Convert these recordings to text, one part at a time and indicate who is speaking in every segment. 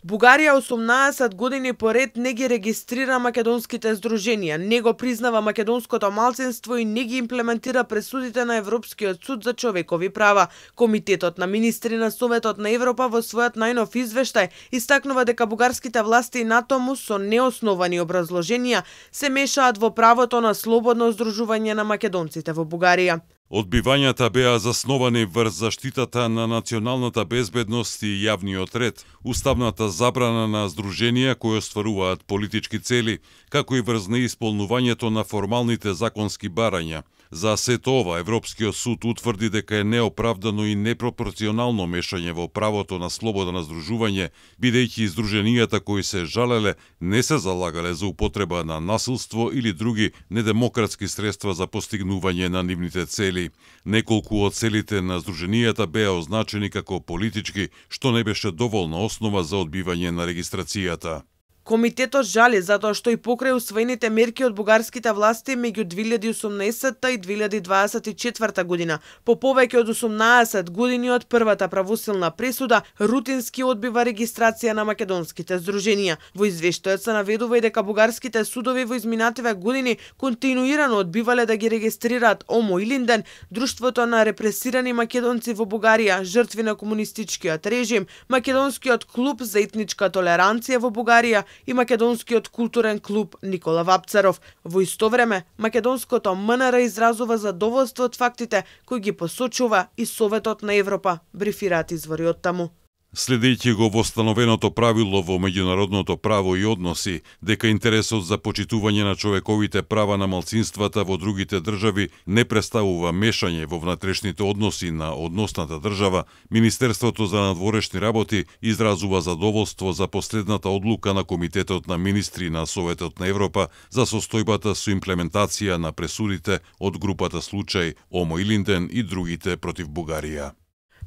Speaker 1: Бугарија 18 години поред не ги регистрира македонските здруженија, не го признава македонското малцинство и не ги имплементира пресудите на Европскиот суд за човекови права. Комитетот на министри на Советот на Европа во својот најнов извештај истакнува дека бугарските власти на тому со неосновани образложенија се мешаат во правото на слободно здружување на македонците во Бугарија.
Speaker 2: Одбивањата беа засновани врз заштитата на националната безбедност и јавниот ред, уставната забрана на здруженија кои остваруваат политички цели, како и врз неисполнувањето на формалните законски барања. За сето ова, Европскиот суд утврди дека е неоправдано и непропорционално мешање во правото на слобода на здружување, бидејќи здруженијата кои се жалеле не се залагале за употреба на насилство или други недемократски средства за постигнување на нивните цели. Неколку од целите на здруженијата беа означени како политички, што не беше доволна основа за одбивање на регистрацијата.
Speaker 1: Комитетот жали затоа што и покрај усвоените мерки од бугарските власти меѓу 2018 и 2024 година, по повеќе од 18 години од првата правосилна пресуда, рутински одбива регистрација на македонските здруженија. Во извештајот се наведува и дека бугарските судови во изминативе години континуирано одбивале да ги регистрираат Омо Илинден, друштвото на репресирани македонци во Бугарија, жртви на комунистичкиот режим, македонскиот клуб за етничка толеранција во Бугарија и македонскиот културен клуб Никола Вапцаров. Во исто време, македонското МНР изразува задоволство од фактите кои ги посочува и Советот на Европа, брифираат извори од таму.
Speaker 2: Следејќи го востановеното правило во меѓународното право и односи, дека интересот за почитување на човековите права на малцинствата во другите држави не представува мешање во внатрешните односи на односната држава, Министерството за надворешни работи изразува задоволство за последната одлука на Комитетот на министри на Советот на Европа за состојбата со имплементација на пресудите од групата случај Омо Илинден и другите против Бугарија.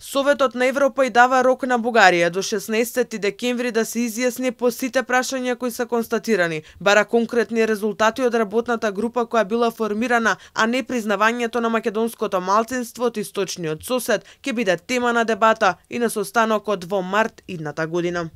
Speaker 1: Советот на Европа и дава рок на Бугарија до 16 декември да се изјасни по сите прашања кои се констатирани, бара конкретни резултати од работната група која била формирана, а не признавањето на македонското малцинство од источниот сосед ќе биде тема на дебата и на состанокот во март идната година.